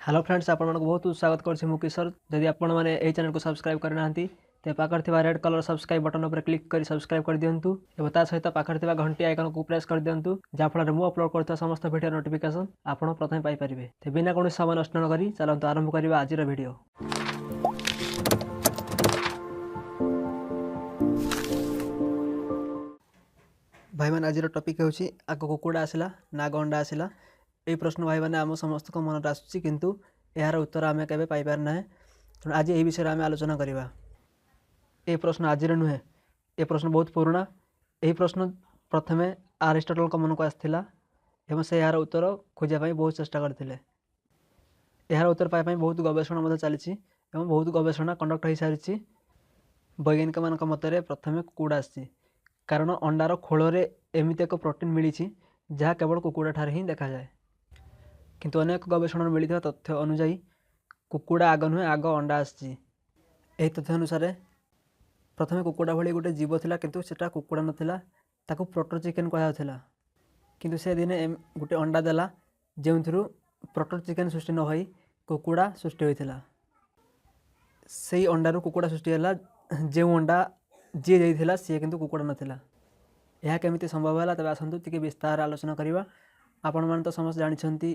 Hello friends, ଆପଣମାନଙ୍କୁ ବହୁତ ସ୍ୱାଗତ କରୁଛି ମୁଁ କିଶୋର। ଯଦି ଆପଣମାନେ ଏହି ଚ୍ୟାନେଲକୁ ସବସ୍କ୍ରାଇବ୍ କରିନାହାନ୍ତି, ତେବେ ପାଖରେ ଥିବା ରେଡ୍ କଲର୍ ସବସ୍କ୍ରାଇବ୍ ବଟନ୍ ଉପରେ କ୍ଲିକ୍ କରି ସବସ୍କ୍ରାଇବ୍ କରିଦିଅନ୍ତୁ ଏବଂ ତା ସହିତ ପାଖରେ ଥିବା ଘଣ୍ଟି ଆଇକନ୍କୁ ପ୍ରେସ୍ କରିଦିଅନ୍ତୁ, ଯାହାଫଳରେ ମୁଁ ଅପଲୋଡ଼ କରୁଥିବା ସମସ୍ତ ଭିଡ଼ିଓ ନୋଟିଫିକେସନ୍ ଆପଣ ପ୍ରଥମେ ପାଇପାରିବେ। ତେବେ ବିନା କୌଣସି ସମୟ ନଷ୍ଟ ନ କରି ଚାଲନ୍ତୁ ଆରମ୍ଭ କରିବା ଆଜିର ଭିଡ଼ିଓ। ଭାଇମାନେ, ଆଜିର ଟପିକ୍ ହେଉଛି ଆଗ କୁକୁଡ଼ା ଆସିଲା ନା ଆଗ ଅଣ୍ଡା ଆସିଲା? ଏହି ପ୍ରଶ୍ନ ଭାଇମାନେ ଆମ ସମସ୍ତଙ୍କ ମନରେ ଆସୁଛି, କିନ୍ତୁ ଏହାର ଉତ୍ତର ଆମେ କେବେ ପାଇପାରି ନାହେଁ। ତେଣୁ ଆଜି ଏହି ବିଷୟରେ ଆମେ ଆଲୋଚନା କରିବା। ଏ ପ୍ରଶ୍ନ ଆଜିର ନୁହେଁ, ଏ ପ୍ରଶ୍ନ ବହୁତ ପୁରୁଣା। ଏହି ପ୍ରଶ୍ନ ପ୍ରଥମେ ଆରିଷ୍ଟଟଲଙ୍କ ମନକୁ ଆସିଥିଲା ଏବଂ ସେ ଏହାର ଉତ୍ତର ଖୋଜିବା ପାଇଁ ବହୁତ ଚେଷ୍ଟା କରିଥିଲେ। ଏହାର ଉତ୍ତର ପାଇବା ପାଇଁ ବହୁତ ଗବେଷଣା ମଧ୍ୟ ଚାଲିଛି ଏବଂ ବହୁତ ଗବେଷଣା କଣ୍ଡକ୍ଟ ହୋଇସାରିଛି। ବୈଜ୍ଞାନିକମାନଙ୍କ ମତରେ ପ୍ରଥମେ କୁକୁଡ଼ା ଆସିଛି, କାରଣ ଅଣ୍ଡାର ଖୋଳରେ ଏମିତି ଏକ ପ୍ରୋଟିନ୍ ମିଳିଛି ଯାହା କେବଳ କୁକୁଡ଼ାଠାରେ ହିଁ ଦେଖାଯାଏ। କିନ୍ତୁ ଅନେକ ଗବେଷଣାରୁ ମିଳିଥିବା ତଥ୍ୟ ଅନୁଯାୟୀ କୁକୁଡ଼ା ଆଗ ନୁହେଁ, ଆଗ ଅଣ୍ଡା ଆସିଛି। ଏହି ତଥ୍ୟ ଅନୁସାରେ ପ୍ରଥମେ କୁକୁଡ଼ା ଭଳି ଗୋଟେ ଜୀବ ଥିଲା, କିନ୍ତୁ ସେଟା କୁକୁଡ଼ା ନଥିଲା, ତାକୁ ପ୍ରୋଟୋ ଚିକେନ୍ କୁହାଯାଉଥିଲା। କିନ୍ତୁ ସେ ଦିନେ ଗୋଟେ ଅଣ୍ଡା ଦେଲା, ଯେଉଁଥିରୁ ପ୍ରୋଟୋ ଚିକେନ୍ ସୃଷ୍ଟି ନ ହୋଇ କୁକୁଡ଼ା ସୃଷ୍ଟି ହୋଇଥିଲା। ସେଇ ଅଣ୍ଡାରୁ କୁକୁଡ଼ା ସୃଷ୍ଟି ହେଲା, ଯେଉଁ ଅଣ୍ଡା ଯିଏ ଦେଇଥିଲା ସିଏ କିନ୍ତୁ କୁକୁଡ଼ା ନଥିଲା। ଏହା କେମିତି ସମ୍ଭବ ହେଲା? ତେବେ ଆସନ୍ତୁ ଟିକେ ବିସ୍ତାର ଆଲୋଚନା କରିବା। ଆପଣମାନେ ତ ସମସ୍ତେ ଜାଣିଛନ୍ତି,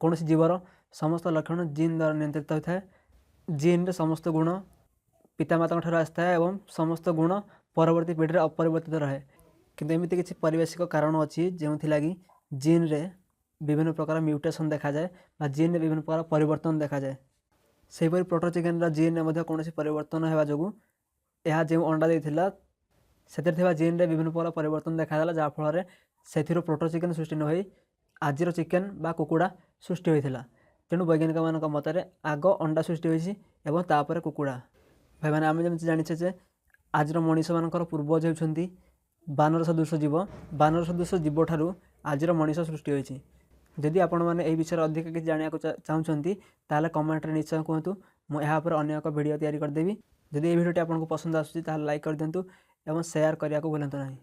କୌଣସି ଜୀବର ସମସ୍ତ ଲକ୍ଷଣ ଜିନ୍ ଦ୍ୱାରା ନିୟନ୍ତ୍ରିତ ହୋଇଥାଏ। ଜିନ୍ରେ ସମସ୍ତ ଗୁଣ ପିତାମାତାଙ୍କ ଠାରୁ ଆସିଥାଏ ଏବଂ ସମସ୍ତ ଗୁଣ ପରବର୍ତ୍ତୀ ପିଢ଼ିରେ ଅପରିବର୍ତ୍ତିତ ରହେ। କିନ୍ତୁ ଏମିତି କିଛି ପରିବେଶିକ କାରଣ ଅଛି, ଯେଉଁଥିଲାଗି ଜିନ୍ରେ ବିଭିନ୍ନ ପ୍ରକାର ମ୍ୟୁଟେସନ୍ ଦେଖାଯାଏ ବା ଜିନ୍ରେ ବିଭିନ୍ନ ପ୍ରକାର ପରିବର୍ତ୍ତନ ଦେଖାଯାଏ। ସେହିପରି ପ୍ରୋଟୋ ଚିକେନ୍ର ଜିନ୍ରେ ମଧ୍ୟ କୌଣସି ପରିବର୍ତ୍ତନ ହେବା ଯୋଗୁଁ ଏହା ଯେଉଁ ଅଣ୍ଡା ଦେଇଥିଲା ସେଥିରେ ଥିବା ଜିନ୍ରେ ବିଭିନ୍ନ ପ୍ରକାର ପରିବର୍ତ୍ତନ ଦେଖାଦେଲା, ଯାହାଫଳରେ ସେଥିରୁ ପ୍ରୋଟୋ ଚିକେନ୍ ସୃଷ୍ଟି ନ ହୋଇ ଆଜିର ଚିକେନ୍ ବା କୁକୁଡ଼ା ସୃଷ୍ଟି ହୋଇଥିଲା। ତେଣୁ ବୈଜ୍ଞାନିକମାନଙ୍କ ମତରେ ଆଗ ଅଣ୍ଡା ସୃଷ୍ଟି ହୋଇଛି ଏବଂ ତାପରେ କୁକୁଡ଼ା। ଭାଇମାନେ, ଆମେ ଯେମିତି ଜାଣିଛେ ଯେ ଆଜିର ମଣିଷମାନଙ୍କର ପୂର୍ବଜ ହେଉଛନ୍ତି ବାନର ସଦୃଶ ଜୀବ। ବାନର ସଦୃଶ ଜୀବଠାରୁ ଆଜିର ମଣିଷ ସୃଷ୍ଟି ହୋଇଛି। ଯଦି ଆପଣମାନେ ଏହି ବିଷୟରେ ଅଧିକ କିଛି ଜାଣିବାକୁ ଚାହୁଁଛନ୍ତି, ତାହେଲେ କମେଣ୍ଟରେ ନିଶ୍ଚୟ କୁହନ୍ତୁ। ମୁଁ ଏହା ଉପରେ ଅନ୍ୟ ଏକ ଭିଡ଼ିଓ ତିଆରି କରିଦେବି। ଯଦି ଏହି ଭିଡ଼ିଓଟି ଆପଣଙ୍କୁ ପସନ୍ଦ ଆସୁଛି, ତାହେଲେ ଲାଇକ୍ କରିଦିଅନ୍ତୁ ଏବଂ ସେୟାର କରିବାକୁ ଭୁଲନ୍ତୁ ନାହିଁ।